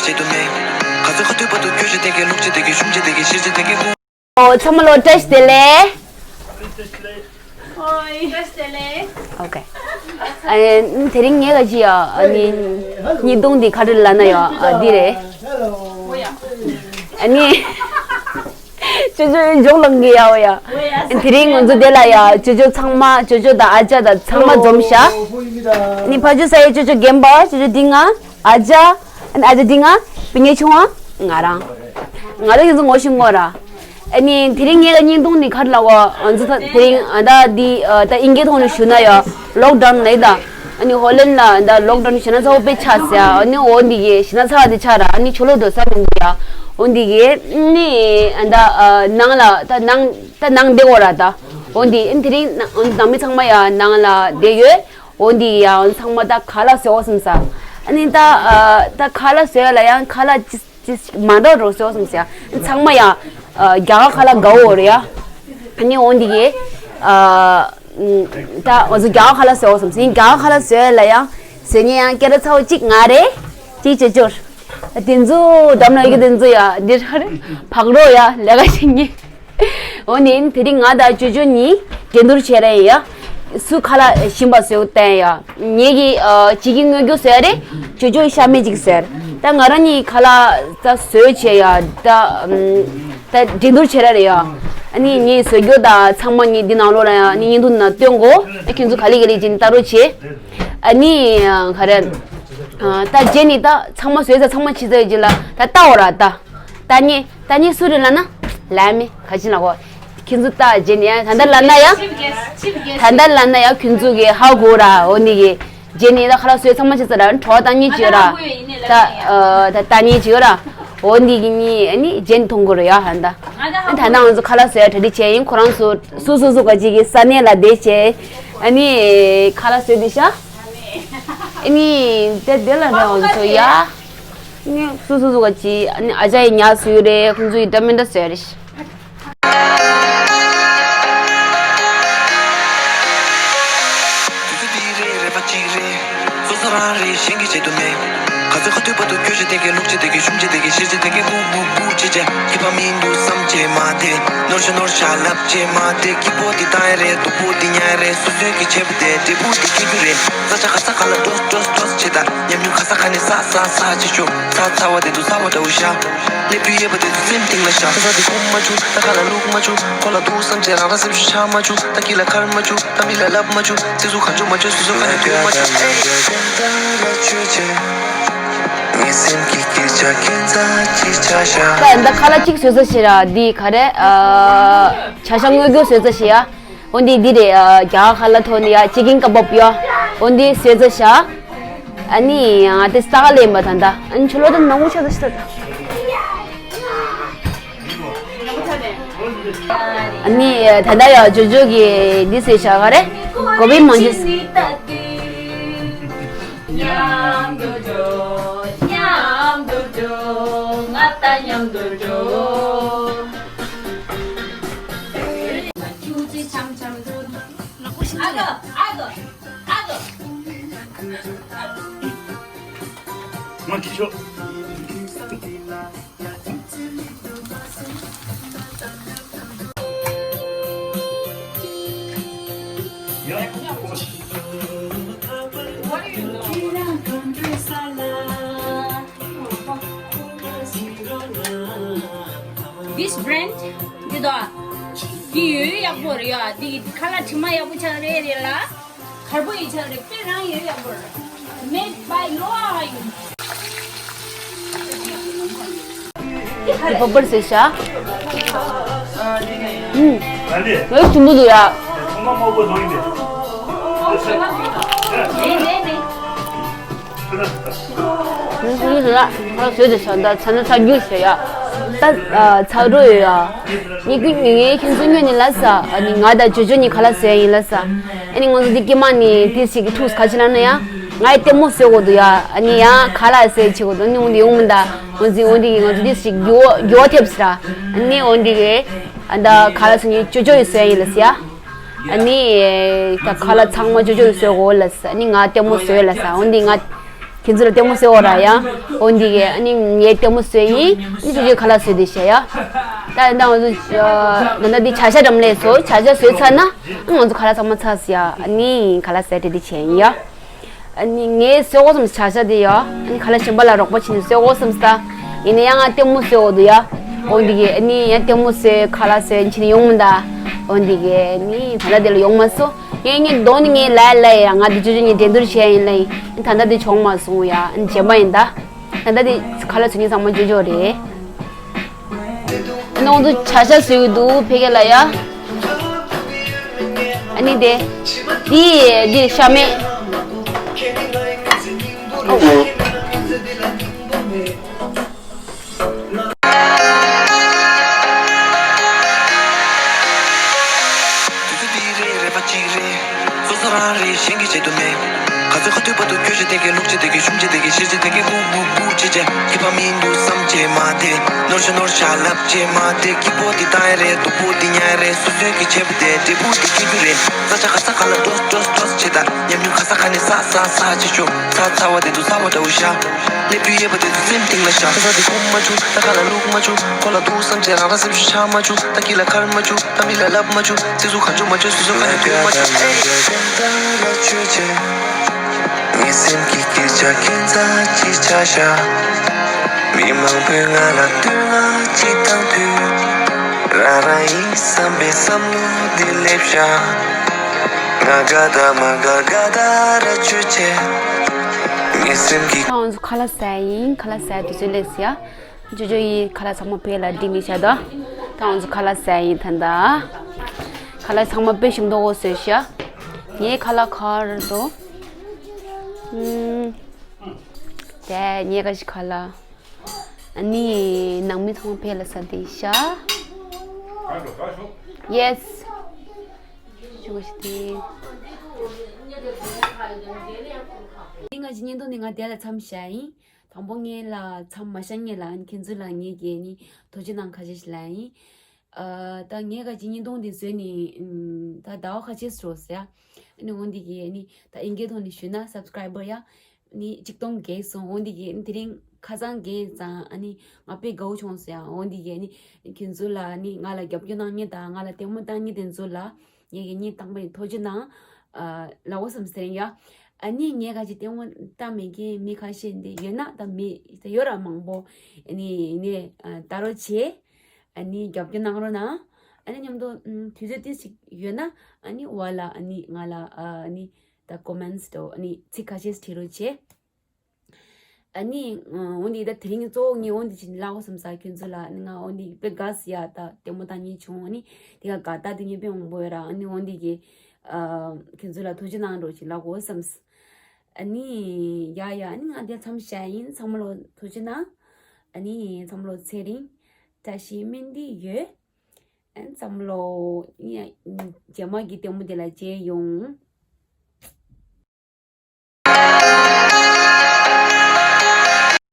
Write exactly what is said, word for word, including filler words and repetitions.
བྱེད་དུ་མེད། ག་ཚོད་ཁ་ཐུག་བར་དུ་སྐྱོ་ཤས་དེ་གའི་ལུག་ཅི་དེ་གའི་ཤུམ་ཅི་དེ་གའི་ཤེར་ཅི་དེ་གའི་ཀུ། ཨོ་ཚང་མ་ལོ་བཀྲ་ཤིས་བདེ་ལེགས། ཨོ་བཀྲ་ཤིས་བདེ་ལེགས། ཨོ་ཁེ། ཨ་དེ་རིང་ངས་ག་ཅི་ཡ་ཨ་ནི་བརྙན་ཐུང་འདི་ག་རེ་ལབ་ན་ཡ་ཨ་འདི་རེད། ཨ་ནི་ཅོ་ཅོ་འཇོག་ལངས་གི་ཡ་ཨོ་ཡ། དེ་རིང་ང་ཚོ་དེ་ལ་ཡ་ཅོ་ཅོ་ཚང་མ་ཅོ་ཅོ་དང་ཨ་ཅག་དང་ཚང་མ་འཛོམས་ཤག་ཨ་ནི་ཕ་ཇོ་ས་ཡའི་ཅོ་ཅོ་རྒན་པ་ཅོ་ཅོ་འདི་ང་། ཨ་ཅག་ཨ་ནི་ཨ་ཅག་འདི་ང་། སྤུན་ཉེ་ཆུང་བ། ང་རང་། ང་རང་ཁྱེད་ཚོ་ངོ་ཤེས་ངོ་ར། ཨ་ནི་དེ་རིང་ངེད་ཀྱི་བརྙན་ཐུང་ནི་ག་རེ་ལབ་དགོས། ང་ཚོ་ད་དེ་རིང་ཨ་ད་འདི་ཨ་ད་ཨིན་སྐད་ཐོག་ནས་ཞུ་ན་ཡ་ལོག་ཌའུན་ལབ་ད། ཨ་ནི་ཧོ་ལན་ལ་ད་ལོག་ཌའུན་ཞེ་ན་ཚ་བོ་དཔེ་ཆགས་ཟེར་ཡ། ཨ་ནི་འོ་འདི་གི་ཞེ་ན་ཚ་བ་དེ་ཆགས་ར། ཨ་ནི་ཆོ་ལོ་འགྲོ་ས་མི་འདུག་ཡ། འོ་འདི་གི་ནི་ཨ་ད་ཨ་ནང་ལ་ད་ནང་ད་ནང་བསྡད་དགོས་ར་ད། འོ་འདི་ཨ་ནི་དེ་རིང་ནང་ནང་མི་ཚང་མ་ཡ་ནང་ལ་བསྡད་ཡོད། འོ་འདི་ཡང་ཚང་མ་ད་ཁ་ལག་བཟོ་བསམ་ས། ཨ་ནི་ད་ཨ་ད་ཁ་ལག་བཟོ་ཡ་ལ་ཡང་ཁ་ལག་ཅི་ཅི་མ་འདྲ་རོ་བཟོ་བསམ་ས། ཚང་མ་ཡང་ཨ་རྒྱ་གར་ཁ་ལག་དགའ་བོ་རེད་ཡ། ཨ་ནི་འོ་འདི་གི་ཨ་ད་ང་ཚོ་རྒྱ་གར་ཁ་ལག་བཟོ་བསམ་ས། རྒྱ་གར་ཁ་ལག་བཟོ་ཡ་ལ་ཡང་བཟོ་མཁན་ཡང་སྐད་གྲགས་ཚ་བོ་གཅིག་ང་རེད། གཅིག་ཅོ་ཅོ། དེ་ཚོ་འགྲམ་ལ་ཡོད་གི་དེ་ཚོ་ཡ་འདི་ར་རེད། བག་རོ་ཡ་ལས་ཀ་བྱེད་མཁན། འོ་ནི་དེ་རིང་ང་དང་ཅོ་ཅོ་གཉིས་འགྲན་བསྡུར་བྱེད་རན་ཡ། སུ་ཁ་ལག་ཞིམ་པ་བཟོ་བསྟན་ཡ། ངེད་ཀྱི་ཨ་ཅིག་གི་དངོས་རྒྱུ་བཟོས་རེད། ཅོ་ཅོ་ཡི་ཤ་མེད་ཅིག་བཟོས་རེད། ད་ང་རང་གཉིས་ཁ་ལག་ད་བཟོས་བྱས་ཡ་ད་ད་འགྲན་བསྡུར་བྱེད་ར་རེད་ཡ། ཨ་ནི་ངས་བཟོས་རྒྱུ་ད་ཚང་མ་ངས་འདི་ནང་ལོགས་ལ་ཡ་ནི་བརྙན་ཐུང་ནང་སྟོན་གོ། ད་ཁྱོད་ཚོ་ག་ལེ་ག་ལེ་བྱས་ནི་ལྟ་རོགས་བྱེད། ཨ་ནི་ག་རེ་ད་རྗེས་ནི་ད་ཚང་མ་བཟོས་ཚར་ཚང་མ་ཕྱི་ཚར་རྗེས་ལ་ད་ལྟ་འོ་ར་ད། ད་ནི་ད་ནི་སུ་རེད་ལབ་ན། ལབ་མི་ག་ཅི་ལབ་གོ། ཁྱེད་ཚོ་ད་རྗེས་ནི་ཡང་ད་ལྟ་ལབ་ན་ཡང་། ད་ལྟ་ལབ་ན་ཡང་ཁྱེད་ཚོ་གི་ཧ་གོ་ར་འོ་ནི་གི། རྗེས་ནི་ད་ཁ་ལག་བཟོས་ཚང་མ་བྱས་ཚར་ར་བྲོ་བ་བཏང་ཉེ་བྱོས་ར། ད་ཨ་ད་ལྟ་ཉེ་བྱོས་ར། འོ་ནི་གི་ནི་ཨ་ནི་རྗེས་ནི་མཐོང་གི་རེད་ཡ་ཧ་ད། ཨ་ད་ང་ཚོ་ཁ་ལག་བཟོས་གྲ་སྒྲིག་བྱས་ཡིན། ཁོ་རང་ཚོ་སུ་སུ་སུ་ག་ཅིག་གི་ས་གནས་ལ་བསྡད་བྱས། ཨ་ནི་ཁ་ལག་བཟོས་བསྡད་ཤག་ཨ་ནི་དེ་དེ་ལ་རེད་འོང་ཚོ་ཡ། ནི་སུ་སུ་སུ་ག་ཅིག་ཨ་ནི་ཨ་ཅག་ཡི་ཉག་སུ་ཡོད་རེད། ཁོང་ཚོ་ཡི་འདྲ་མི་འདྲ་ཟེར་རེད། དུས་ཚོད་འདི་རེད་རེད་པ་གཅིག་རེད། སོ་སོ་རང་རེད་གཞན་གྱིས་བྱེད་དུ་མེད། ག་ཚོད་ཁ་ཐུག་བར་དུ་སྐྱོ་ཤས་དེ་གའི་ལུག་ཅི་དེ་གའི་ཤུམ་ཅི་དེ་གའི་ཤེར་ཅི་དེ་གའི་བུ་བུ་བུ་ཅི་ཅི་ཁྱི་པ་མི་འདུག་བསམ་བྱེད་མ་དེ། ནོར་ཤ་ནོར་ཤ་ལབ་བྱེད་མ་དེ། སྐྱིད་པོ་འདི་བཏང་ཡ་རེད། སྡུག་པོ་འདི་ཉར་ཡ་རེད། སོ་སོའི་གི་བྱེད་པ་དེ་འབྲས་བུ་འདི་སྐྱིད་རྒྱུ་རེད། ས་ཆ་ག་ས་ག་ལ་འགྲོ་འགྲོ་འགྲོ་བྱེད་ད། ཉམས་མྱོང་ག་ས་ག་ནས་ས་ས་ས་བྱེད་ཆོག་ཚ་ཚ་བ་དེ་དུ་ཚ་བ་འདྲ་བོ་བཞག་སླེབས་དུས་གཡས་པ་དེ་ཚོ་སེམས་གཏིང་ལ་བཞག་ས་ས་དེ་ཁུག་མ་བཅུག་ད་ཁ་ལ་བླུག་མ་བཅུག་ཁོ་ལ་འདུག་བསམ་བྱས་རང་རང་སེམས་ཤུགས་ཆག་མ་བཅུག་ད་སྐྱིད་ལ་ཁར་མ་བཅུག་ད་མི་ལ་ལབ་མ་བཅུག་སེམས་སུ་གང་བྱུང་མ་བྱུང་སོ་སོ་ག་ནས་དུས་མ་བྱུང་ཨེ། ངའི་སེམས་ཀྱི་སྐད་ཆ་ཁྱད་མཚར་ཅིག་ཆགས་ཤག་ད་ད་ཁ་ལག་གཅིག་བཟོས་ཚར་ཤག་ར། འདི་ག་རེ་ཨ་བྱ་ཤ་དངོས་རྒྱུ་བཟོས་ཚར་ཤག་ཡ། འོ་འདི་འདི་རེད། ཨ་རྒྱ་གར་ཁ་ལག་ཐོག་ནས་ཡ་ཅི་ཀིན་ཀ་བབ་ཡ། འོ་འདི་བཟོས་ཚར་ཤག་ཨ་ནི་ང་དེ་ས་ག་ལེན་པ་ད་ད་ཨ་ནི་ཆུ་ལོ་ད་ནང་མོ་ཆ་ད་ཤི་ད། ཨ་ནི་ད་ད་ཡ་ཇོ་ཇོ་གི་འདི་བཟོས་ཤག་ག་རེ་གོ་བི་མང་ཇུས། མཉམ་དུ་འགྲོ། མཉམ་དུ་འགྲོ། ང་དང་མཉམ་དུ་འགྲོ། ཨ་གོ། ཨ་གོ། ཨ་གོ། ང་ཁྱི་ཤོག This brand འདི་དང་འདི་ཡོད་ཡག་པོ་རེད་ཡ། འདི་ཁ་ལག་དྲི་མ་ཡག་པོ་ཆགས་རེད་རེད་ལ། དཀར་པོ་ཡི་ཆ་རེད། དཔེ་རང་ཡོད་ཡག་པོ་རེད། Made by Loa ཡིན། འདི་ཕོ་པར་ཟེར་ཤག་ཨུམ། ལོས་ཆུང་པོ་འདུག་ཡ། ནས་ནས་ནས། ནས་ནས་ནས། ང་བཟོས་ཏེ་བཞག་ད་ཚ་ན་ཚ་རྒྱུ་ཞེས་ཡ། ད་ཚ་འགྲོ་ཡོད་ཡ། ངས་ཁྱོད་ངས་ཁྱོད་ཚོ་སྨྱོ་ནི་ལ་ས། ཨ་ནི་ང་དང་ཇོ་ཇོ་གཉིས་ཁ་ལག་བཟོས་ཡིན་ལ་ས། ཨ་ནི་ང་ཚོ་འདི་སྐྱེས་མ་ནི་དེ་ཞིག་གི་ཐུགས་ཁ་ཕྱི་ན་ན་ཡ། ང་ཡི་ལྟད་མོ་བཟོ་དགོས་འདུག་ཡ། ཨ་ནི་ཡ་ཁ་ལག་བཟོས་བྱེད་དགོས་འདུག་ཨ་ནི་འོང་དེ་ཡོང་མི་འདའ། འོང་ཟིན་འོང་དེ་གི་ང་ཚོ་དེ་ཞིག་རྒྱུ་བོ་རྒྱུ་བོ་ཐེབས་སི་ར། ཨ་ནི་འོང་དེ་གི་ཨ་ད་ཁ་ལག་ཚོ་ནི་ཅོ་ཅོ་ཡི་བཟོས་ཡིན་ལ་ས་ཡ། ཨ་ནི་ད་ཁ་ལག་ཚང་མ་ཅོ་ཅོ་ཡི་བཟོ་དགོས་ལ་ས། ཨ་ནི་ང་ལྟད་མོ་བཟོས་ལ་ས། འོང་དེ་ང་ ཁྱེད་ཚོ་ལ་ལྟད་མོ་བཟོས་འོ་ར་ཡ། འོ་འདི་གས་ཨ་ནི་ངས་ལྟད་མོ་བཟོས་ཡིན། ཨ་ནི་ཁྱོད་ཚོས་ཁ་ལག་བཟོས་དེ་བྱས་ཡ། ད་ད་ང་ཚོ་ད་ད་འདི་བྱ་ཤ་འགྲམ་ལས་བཟོ་བྱ་ཤ་བཟོས་ཚར་ན་ཨ་ནི་ང་ཚོ་ཁ་ལག་ཚང་མ་ཚར་སོང་ཡ། ཨ་ནི་ཁ་ལག་ཟས་དེ་དེ་བྱས་ཡིན་ཡ། ཨ་ནི་ངས་བཟོས་འོ་བསམ་བྱ་ཤ་དེ་ཡ། ཨ་ནི་ཁ་ལག་གཞན་པ་ལ་རོགས་པ་བྱས་ནས་བཟོས་འོ་བསམ་ས། ཡིན་ན་ཡང་ང་ལྟད་མོ་བཟོས་འོ་འདུག་ཡ། འོ་འདི་གས་ཨ་ནི་ཡང་ལྟད་མོ་བཟོས་ཁ་ལག་བཟོས་ཕྱིན་ཡོང་མི་འདའ། འོ་འདི་གས་ཨ་ནི་ད་ལྟ་དེ་ལ་ཡོང་མ་སོང་། ངས་ངས་གདོང་ནི་ངས་ལ་ལ་ཡ་ང་འདི་ཅོ་ཅོ་ངས་འགྲན་བསྡུར་བྱས་ཡིན་ལ་ཡིན། ད་ལྟ་འདི་བྱུང་མ་སོང་ཡ། ཨ་ནི་རྗེས་མ་ཡིན་ད། ད་ལྟ་འདི་ཁ་ལག་བཟོ་མཁན་ཚང་མ་ཅོ་ཅོ་རེད། ཨ་ནི་འོ་འདུག་བྱ་ཤ་བཟོས་ཀྱི་འདུག་ཕ་གི་ལ་ཡ། ཨ་ནི་དེ། འདི་འདི་ཤ་མེད། ཨོ། དུས་ཚོད་འདི་རེད་རེད་པ་གཅིག་རེད། སོ་སོ་རང་རེད་གཞན་གྱིས་བྱེད་དུ་མེད། ག་ཚོད་ག་དུས་བར་དུ་ཁྱོད་ཀྱི་སྟེང་གི་ལུག་ཅེ་སྟེང་གི་ཤུམ་ཅེ་སྟེང་གི་ཤེས་ཅེ་སྟེང་གི་བུ་བུ་བུ་ཅེ་ཅེ་ཁྱི་ཕ་མིན་འདུག་བསམ་ཅེ་མ་དེ་ནོར་ཤ་ནོར་ཤ་ལབ་ཅེ་མ་དེ་སྐྱིད་པོ་འདི་བཏང་ཡ་རེད། སྡུག་པོ་འདི་ཉར་ཡ་རེད། སོ་སོའི་གི་བྱེད་པ་དེ་འབྲས་བུ་འདི་སྐྱིད་རྒྱུ་རེད། ས་ཆ་ག་ས་ག་ལ་འགྲོ་འགྲོ་འགྲོ་བྱེད་ད་ཉམས་མྱོང་ག་ས་ག་ནས་ས་ས་ས་བྱེད་ཆོག་ཚ་ཚ་བ་དེ་ཚོ་ཚ་བ་འདྲ་བོ་བཞག་སླེབས་དུས་གཡས་པ་དེ་ཚོ་སེམས་གཏིང་ལ་བཞག་ས་ས་དེ་ཁུག་མ་བཅུག་ད་ཁ་ལ་བླུག་མ་བཅུག་ཁོ་ལ་འདུག་བསམ་བྱས་རང་རང་སེམས་ཤུགས་ཆག་མ་བཅུག་ད་སྐྱིད་ལ་ཁར་མ་བཅུག་ད་མི་ལ་ལབ་མ་བཅུག་སྲིད་གཟུགས་ག་འཇོག་མ་བཅུག་སོ་སོ་ག་ནས་དུས་མ་བཅུག་ངའི་སེམས་ཀྱི་སྐད་ཆ་ཁྱད་མཚར་ཅིག་ཆགས་ཤག་མི་མང་པོས་ང་ལ་བསྟོད་བསྔགས་ཅིག་བཏང་དུས། རང་རང་ཡིན་བསམ་པའི་བསམ་བློ་འདི་སླེབས་ཤག་ང་དགའ་ད་མ་དགའ་དགའ་ད་ར་ཆོས་ཆེ། ངའི་སེམས་ཀྱི་ད་ང་ཚོ་ཁ་ལག་ཟ་ཡིན། ཁ་ལག་ཟ་དུས་ཚོད་སླེབས་ཡ། ཅོ་ཅོ་ཡིས་ཁ་ལག་ཚང་མ་བོད་ལ་འགྲིམས་ནས་བཞག་ད། ད་ང་ཚོ་ཁ་ལག་ཟ་ཡིན་ད་ད། ཁ་ལག་ཚང་མ་དཔེ་ཞིམ་མདོག་པོ་བཟོས་ཤག་ངའི་ཁ་ལག་ཁར་དོ། ཨུམ། དེ་ངའི་ཁ་ཞིག་ཁ་ལག་ཨ་ནི་ནང་མི་ཚང་མ་བོད་ལ་ཟ་དེ་ཤག Yes། ཞུ་བ་ཞིག་དེ། འདི་ང་ཅི་བརྙན་ཐུང་འདི་ང་དེ་ལ་མཚམས་བཞག་ཡིན། དང་པོ་ངས་ལ་མཚམས་མ་བཞག་ངས་ལ་ཨ་ནི་ཁྱེད་ཚོ་ལ་ངས་ཀྱི་ཨ་ནི་ཐུགས་རྗེ་གནང་ཁ་ཤས་ཤིག་ལ་ཡིན། ཨ་ད་ངས་ག་ཅི་བརྙན་ཐུང་འདི་བཟོས་ནི་ཨམ་ད་ཟླ་བ་ཁ་ཤས་སུ་རོ་ཟེར་ཡ། ཨ་ནི་འོན་འདི་གི་ཨ་ནི་ད་ཨིན་སྐད་ཐོག་ནས་ཞུས་ན་སབ་སི་ཀ་རའི་བར་ཡ། ཨ་ནི་གཅིག་སྟོང་བརྒལ་སོང་། འོན་འདི་གི་ཨ་ནི་དེ་རིང་ཁ་སང་བརྒལ་ཙང་ཨ་ནི་ང་དཔེ་དགའ་བོ་བྱུང་ཟེར་ཡ། འོན་འདི་གི་ཨ་ནི་ཁྱེད་ཚོ་ལ་ཨ་ནི་ང་ལ་རྒྱབ་སྐྱོར་གནང་མཁན་དང་ང་ལ་ལྟད་མོ་ལྟ་མཁན་དེ་ཚོ་ལ་ངས་ཀྱི་སྙིང་ཐག་པ་ནས་ཐུགས་རྗེ་གནང་། ཨ་ལབ་དགོས་བསམ་ཟེར་ཡ། ཨ་ནི་ངས་ག་ཅི་ལྟད་མོ་ལྟ་མེད་མཁན་མི་ཁ་ཤས་འདི་ཡོད་ན་ད་མི་ད་ཡོད་ར་མང་པོ། ཨ་ནི་ནས་ཨ་ལྟ་རོགས་བྱེད། ཨ་ནི་རྒྱབ་སྐྱོར་གནང་རོགས་གནང་། ཨ་ནི་མཉམ་དུ་ཨམ་དུས་ཚོད་ཏོག་ཙམ་ཡོད་ན་ཨ་ནི་འོག་ལ་ཨ་ནི་ང་ལ་ཨ་ནི་ད་ཀོ་མེན་ཊི་དོ་ཨ་ནི་ཚིག་ཁ་ཤས་བྲིས་རོགས་བྱེད། ཨ་ནི་འོན་ཏེ་ད་དེ་རིང་གཙོ་བོ་ངས་འོན་ཏེ་ཅིག་ལབ་དགོས་བསམ་ས་ཁྱོད་ཚོ་ལ་ཨ་ནི་ང་འོན་ཏེ་དཔེ་དགའ་སི་ཡ་ད་ལྟད་མོ་ལྟ་མཁན་བྱུང་། ཨ་ནི་དེ་ག་དགའ་ད་དེ་ངས་དཔེ་མང་པོ་ཡོད་ར། ཨ་ནི་འོན་ཏེ་གི་ཨ་ཁྱོད་ཚོ་ལ་ཐུགས་རྗེ་གནང་རོགས་ཅིག་ལབ་དགོས་བསམ། ཨ་ནི་ཡ་ཡ་ཨ་ནི་ང་དེ་མཚམས་བཞག་ཡིན། ཚང་མ་ལོ་ཐུགས་རྗེ་གནང་། ཨ་ནི་ཚང་མ་ལོ་ཚེ་རིང་བཀྲ་ཤིས་སྨོན་འདུན་ཡོད། ཨ་ནི་ཚང་མ་ལོ་ཡ་རྗེས་མ་གི་ལྟད་མོ་དེ་ལ་མཇལ་ཡོང་།